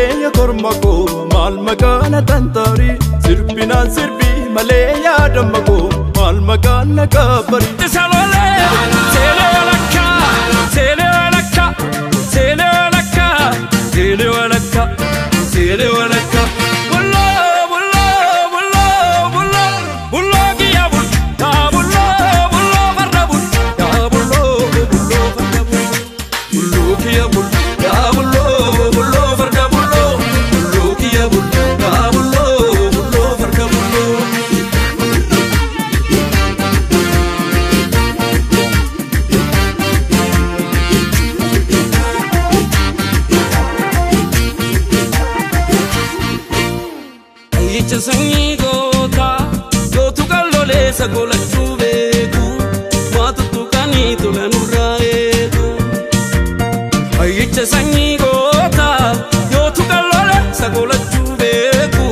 malee korma koo maal maqaan tantari sirbinaan sirbi malee yaadama koo maal maqaan kabari. Sele walaka, bulla bulla bulla bulla bulla kiya bul, ya bulla bulla farda bul, ya bulla bulla farda bul, bullo kiya bul, ya bulla bulla farda bullo, bullo kiya bul, ya bulla bulla farda bullo. Sangigota gootu kalloleessa golachuu beeku waatu tuqanii tola nurraa eegu. Ayyicha sangiigota gootu kalloleessa golachuu beeku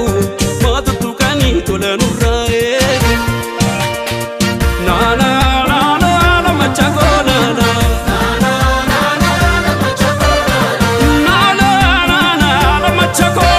waatu tuqanii tola nurraa eegu. Naana naana naana machagoo naana. Naana naana naana machagoo.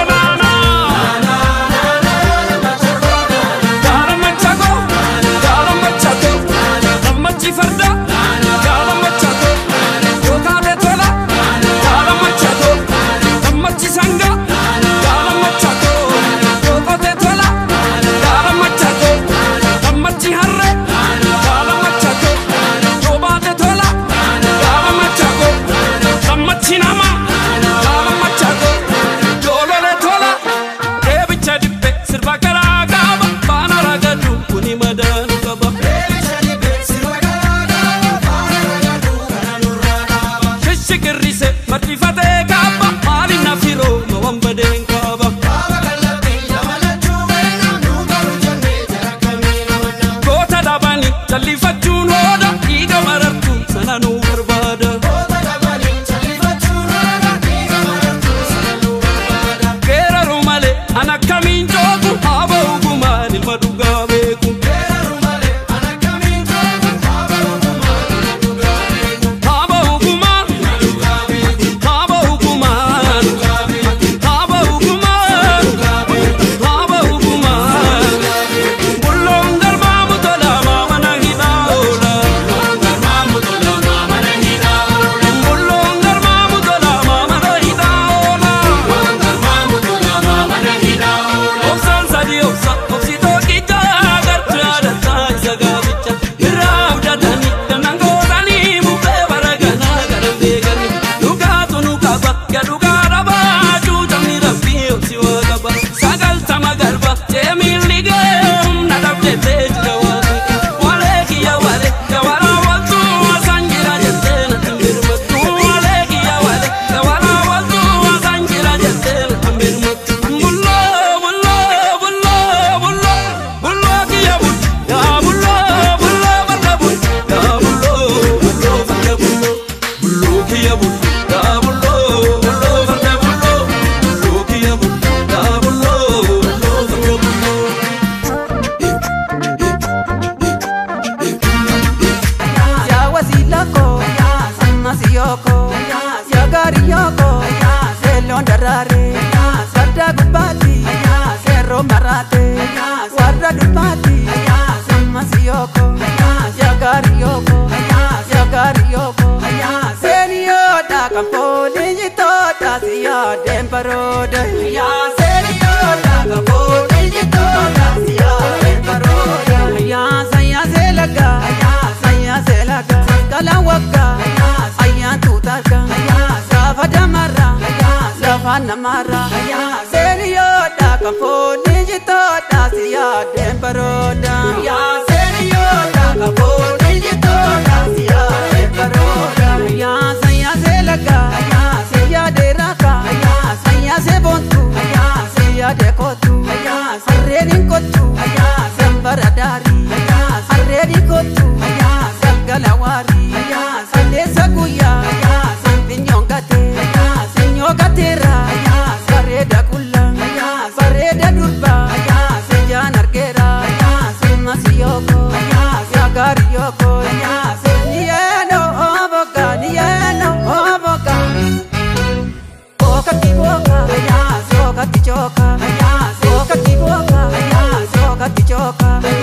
Boca, boca, Sooqa.